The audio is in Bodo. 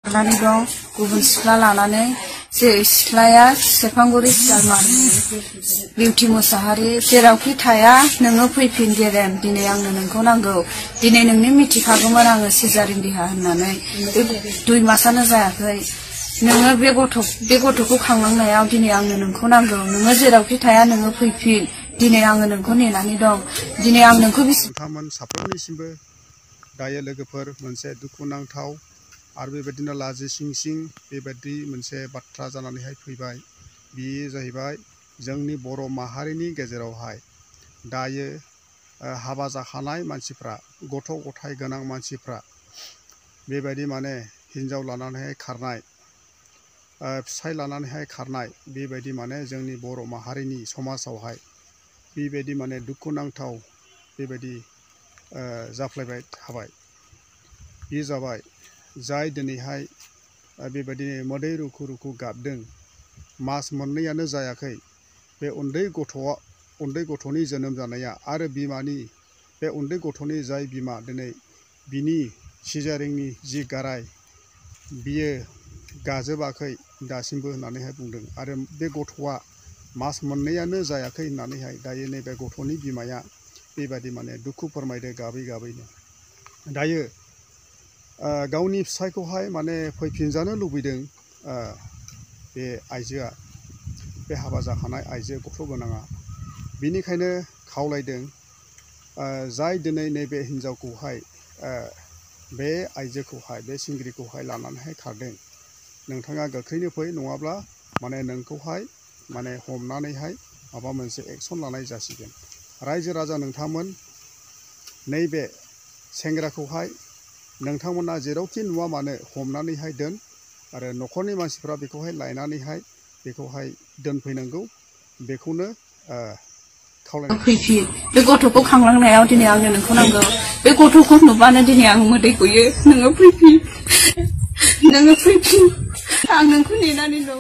लानानै दं गुबुन सिख्ला लानानै जे सिख्लाया सेरफांगुरि जारमानि बिउटि मुसाहारि जेरावखि थाया नोङो फैफिन गेरेम दिनै आंनो नोंखौ नांगौ दिनै नोंनि मिथिखागौमोन आङो सिजारिन देहा होननानै 2 मासानो जायाखै नोङो बे गथ'खौ खांलांनायाव दिनै आंनो नोंखौ नांगौ नोङो जेरावखि थाया नोङो फैफिन दिनै आङो नोंखौ नेनानै दं दिनै आं नोंखौ नोंथांमोन साफ्रोमनिसिमबो दायो लोगोफोर मोनसे दुखुनांथाव आरो बेबायदिनो लाजिसिंसिं बेबायदि मोनसे बाथ्रा जानानैहाय फैबाय बेयो जाहैबाय जोंनि बर' माहारिनि गेजेरावहाय दायो हाबा जाखानाय मानसिफ्रा गथ' गथाय गोनां मानसिफ्रा बेबायदि माने हिन्जाव लानानैहाय खारनाय फिसाय लानानैहाय खारनाय बेबायदि माने जोंनि बर' माहारिनि समाजावहाय बेबायदि माने दुखुनांथाव बेबायदि जाफ्लेबाय थाबाय बे जाबाय जाय दिनैहाय बेबायदिनो मोदै रुखु रुखु गाबदों मास मोननैयानो जायाखै बे उन्दै गथ'नि जोनोम जानाया आरो बिमानि बे उन्दै गथ'नि जाय बिमा दिनै बिनि सिजारिंनि जि गाराय बियो गाजोबाखै दासिमबो होननानैहाय बुंदों आरो बे गथ'आ मास मोननैयानो जायाखै होननानैहाय दायो नैबे गथ'नि बिमाया बेबायदि माने दुखु फोरमायदों गाबै गाबैनो दायो गावनि फिसायखौहाय माने फैफिनजानो लुबैदों बे आइजोआ बे हाबा जाखानाय आइजो गथ' गोनाङा बिनिखायनो खावलायदों जाय दिनै नैबे हिन्जावखौहाय बे आइजोखौहाय बे सिंग्रिखौहाय लानानैहाय खारदों नोंथाङा गोख्रैनो फै नङाब्ला माने नोंखौहाय माने हमनानैहाय माबा मोनसे एक्सन लानाय जासिगोन रायजो राजा नोंथांमोन नैबे सेंग्राखौहाय नोंथांमोना जेरावखि नुवा मानो हमनानैहाय दोन आरो न'खरनि मानसिफ्रा बेखौहाय लायनानैहाय बेखौहाय दोनफैनांगौ बेखौनो खावलायनाय फैफिन बे गथ'खौ खांलांनायाव दिनै आंनो नोंखौ नांगौ बे गथ'खौ नुबानो दिनै आं मोदै गयो नोङो फैफिन आं नोंखौ नेनानै दं